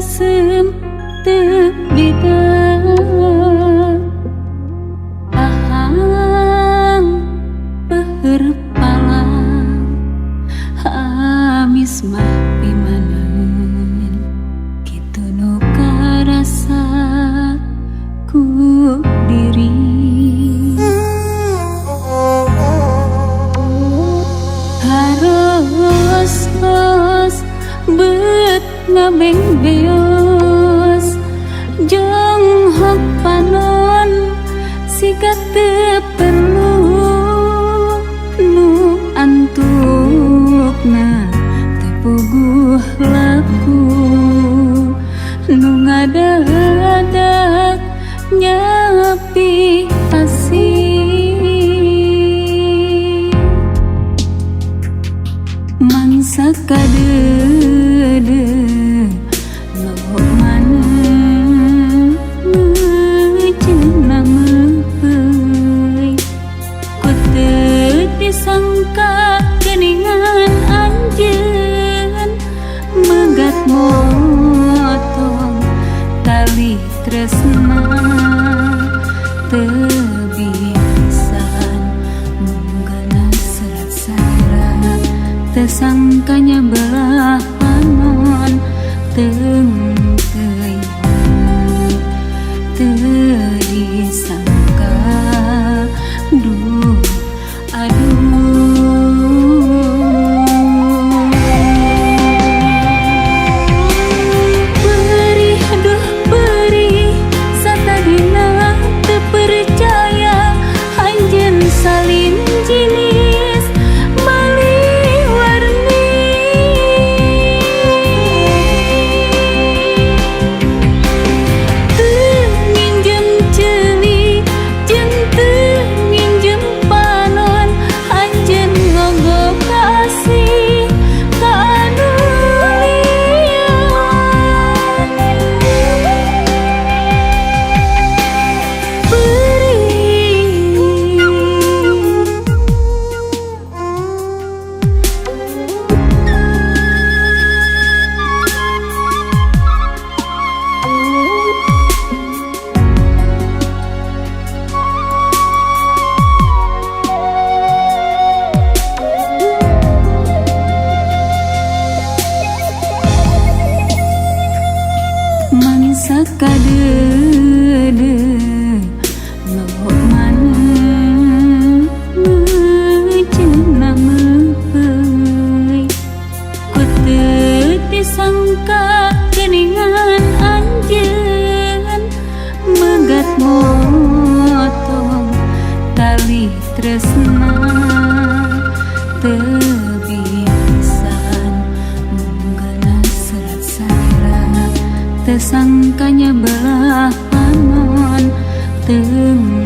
asem teu bida ahang peuheur palang amis mah pimaneun kitu nu karasa ku diri. Harus bet ngabeng beos jonghok panon siga teu perlu nu antukna teu puguh laku nu ngadadak nyapi asih mangsa kadeudeuh loh mana meujeuhna meuheuy ku teu disangka geuningan anjeun megat motong tali tresna teu pisan munggana serat salira teu sangkanya belah panon teungteuy teu disangka duh aduh. Perih duh perih satadina teu percaya anjeun salin jinis bali warni teu nginjem ceuli jeung teu nginjem panon anjeun ngogok kasih ka anu lian. Perih. Mangsa kadeudeuh loh mana meujeuhna meuheuy ku teu disangka geuningan anjeun megat motong tali tresna teu pisan munggana serat salira teu sangkanya belah panon teungteuy.